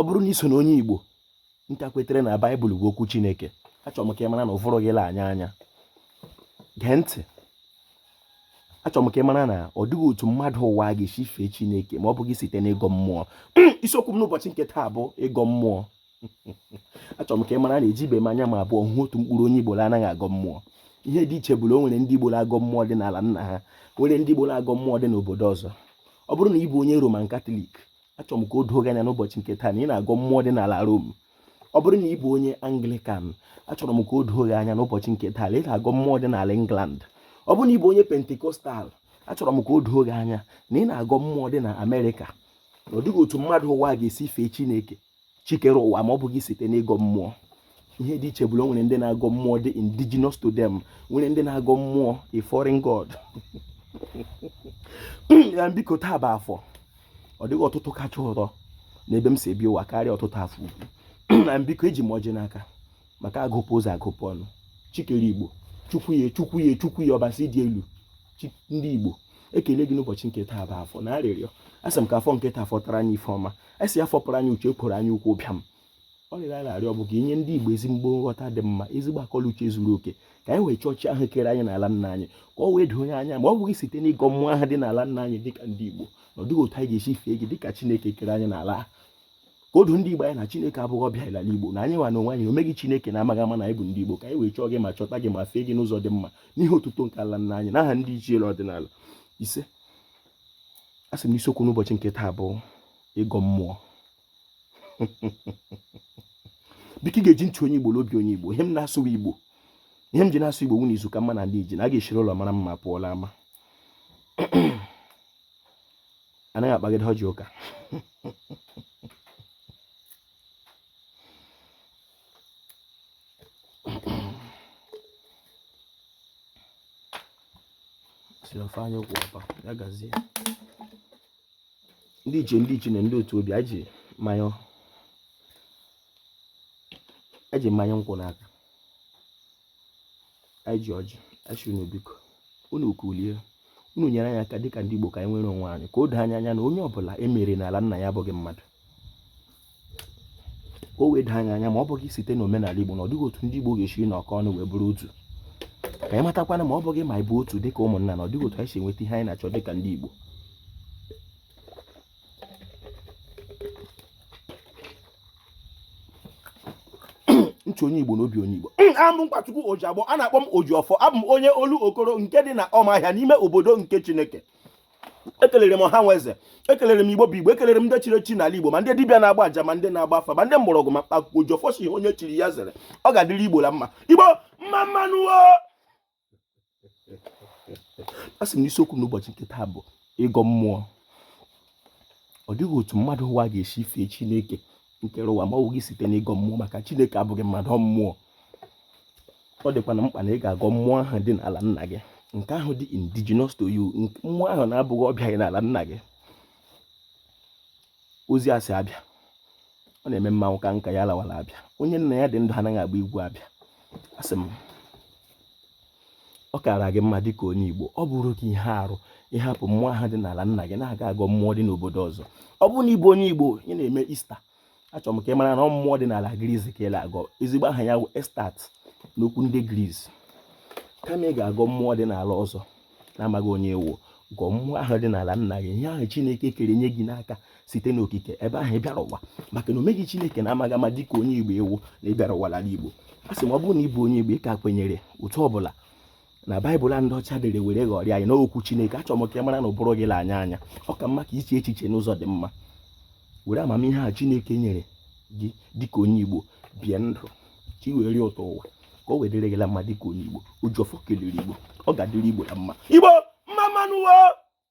Ọ bụrụ na i so na onye Igbo nka kwetere na Baịbụl bụ okwu Chineke, achọrọ m ka ị mara na ụvụrụ gị la anya anya. Gee ntị, achọrọ m ka ị mara na ọ dịghị otu mmadụ ụwa ga-esi fee Chineke ma ọ bụghị site n'ịgọ mmụọ. Isiokwu m n'ụbọchị nke taa bụ ịgọ mmụọ. Achọrọ m ka ị mara na ejibe m anya m abụọ hụ otu mkpụrụ onye Igbo anaghị agọ mmụọ. Ihe dị iche bụ na o nwere ndị Igbo na-agọ mmụọ dị n'ala nna ha, nwere ndị Igbo na-agọ mmụọ dị n'obodo ọzọ. Ọ bụrụ na ị bụ onye Roman Katọlik, achọrọ m ka o doo gị anya n'ụbọchị nke taa na ị na-agọ mmụọ dị n'ala Rom. Ọ bụrụ na ị bụ onye Anglican, achọrọ m ka o doo gị anya n'ụbọchị nke taa na ị na-agọ mmụọ dị n'ala England. Ọ bụrụ na ị bụ onye Pentecostal, achọrọ m ka o doo gị anya na ị na-agọ mmụọ dị na Amerịka. Na ọ dịghị otu mmadụ ụwa ga-esi fee Chineke chi kere ụwa ma ọ bụghị site n'ịgọ mmụọ. Ihe dị iche bụ na o nwere ndị na-agọ mmụọ dị indigenous to them, nwere ndị na-agọ mmụọ a foreign god. Ya biko, taa bụ afọ. Ọ dịghị ụtụtụ kacha ụtọ n'ebe m si ebi ụwa karịa ụtụtụ afọ ukwu. Na biko, eji m ọjị n'aka maka agụpụ ụzọ agụpụ ọnụ. Chi kere Igbo, Chukwu ya, Chukwu ya, Chukwu ya, ọbasi dị elu, chi ndị Igbo, ekele gị n'ụbọchị nke taa bụ afọ na arịrịọ. Asị m ka afọ nke taa fọtara anyị ife ọma. Asị ya fọpụrụ anyị uche, ekworo anyị ukwu ụbịam. Ọrịrịọ a na-arịọ bụ ka inye ndị Igbo ezigbo nghọta dị mma, ezigbo akọla uche zuru oke, ka anyị wee chọọ chi ahụ kere anyị n'ala nna anyị, ka ọ wee doo onye anya ma ọ bụghị site n'ịgọ mmụọ ahụ dị n'ala nna anyị dịka ndị Igbo, na ọ dịghị otu anyị ga-esi fee gị dịka Chineke kere anyị n'ala. Ka o doo ndị Igbo anya na Chineke abụghị ọbịa n'ala Igbo, na anyị nwa na onwe anyị na omeghị Chineke na-amaghị ama na anyị bụ ndị Igbo, ka anyị wee chọọ gị ma chọta gị ma fee gị n'ụzọ dị mma n'ihe otuto nke ala nna anyị, n'aha ndị ichie ọdịnala. Ise. Asị m n'isiokwu n'ụbọchị nke taa bụ ịgọ mmụọ. Biko, ị ga-eji ntị onye Igbo na obi onye Igbo. Ihe m na-asụ Igbo, ihe m ji na-asụ Igbo wụ na izu ka mma na ndị iji na a ga-eshiri ụlọ mara mma pụọla ama. Anaghị akpagide ọjị ụka. Si ofe anyị kwụ ọba ya gazie. Ndị ichie, ndị ichie na ndị otu obi, anyị ji mmanya, eji mmanya nkwụ n'aka, anyị ji ọjị. Asị unu biko, unu kulie, unu nyere anyị aka dịka ndị Igbo ka anyị nwere onwe anyị, ka o doo anyị anya na onye ọbụla e mere n'ala nna ya abụghị mmadụ, ka o wee doo anyị anya ma ọ bụghị site n'omenala Igbo na ọ dịghị otu ndị Igbo ga-esi nọkọ ọnụ wee bụrụ otu, ka anyị matakwana ma ọ bụghị ma anyị bụ otu dịka ụmụnna na ọ dịghị otu anyị si enweta ihe anyị na-achọ dịka ndị Igbo. Ntị onye Igbo na obi onye Igbo. Abụ Nkwachukwu Ojiagbọ, a na-akpọ m Ojiọfọ. Abụ m onye olu okoro nke dị na Ọmahịa n'ime obodo nke Chineke. Ekelere m ọha nwe eze, ekelere m Igbo bụ Igbo, ekelere m ndị chiri echi n'ala Igbo, ma ndị dibịa na-agba aja, ma ndị na-agba afa, ma ndị mgbọrọgwụ, ma mkpa akwụkwọ. Ojiọfọ si onye chiri ya zere, ọ ga-adịrị Igbo la mma. Igbo mma mma nụ o. A sị m n'isiokwu n'ụbọchị nke taa bụ ịgọ mmụọ. Ọ dịghị otu mmadụ ụwa ga-esi fee Chineke nke ụwa ma ọ bụghị site n'ịgọ mmụọ, maka Chineke abụghị mmadụ, ọ mmụọ. Ọ dịkwa na mkpa na ị ga-agọ mmụọ ahụ dị n'ala nna gị, nke ahụ dị indigenous to you, mmụọ ahụ na-abụghị ọbịa gị n'ala nna gị. Ozi asị abịa, ọ na-eme mmanwụ ka nka ya lawara abịa. Onye nna ya dị ndụ anaghị agba igwe abịa. Asị m ọ kara gị mma dịka onye Igbo, ọ bụrụ gị ihe arụ ịhapụ mmụọ ahụ dị n'ala nna gị na-aga agọ mmụọ dị n'obodo ọzọ. Ọ bụrụ na ị bụ onye Igbo, ị na-eme Ista, achọrọ m ka ị mara na ọ mmụọ dị n'ala Gris ka ị na-agọ. Ezigbo aha ya bụ Estat n'okwu ndị Gris. Kama ị ga-agọ mmụọ dị n'ala ọzọ na-amaghị onye ị wụ, gọọ mmụọ ahụ dị n'ala nna gị, ihe ahụ Chineke kere nye gị n'aka site n'okike ebe ahụ ị bịara ụwa, maka na o meghị Chineke na-amaghị ama dịka onye Igbo ị wụ na ị bịara ụwa n'ala Igbo. A sị m ọ bụrụ na ị bụ onye Igbo, ị ka kwenyere otu ọbụla na Baịbụl a ndị ọcha dere were ghọrịa anyị n'okwu Chineke, achọrọ m ka ị mara na ụbụrụ gị la-anya anya. Ọ ka mma ka iche echiche n'ụzọ dị mma, were amamihe a Chineke nyere gị dịka onye Igbo bie ndụ ka ị wee rie ụtọ ụwa, ka o wee dịrị gị la mma dịka onye Igbo. Ojiọfọ kelere Igbo, ọ ga-adịrị Igbo na mma. Igbo mma mma nụ o.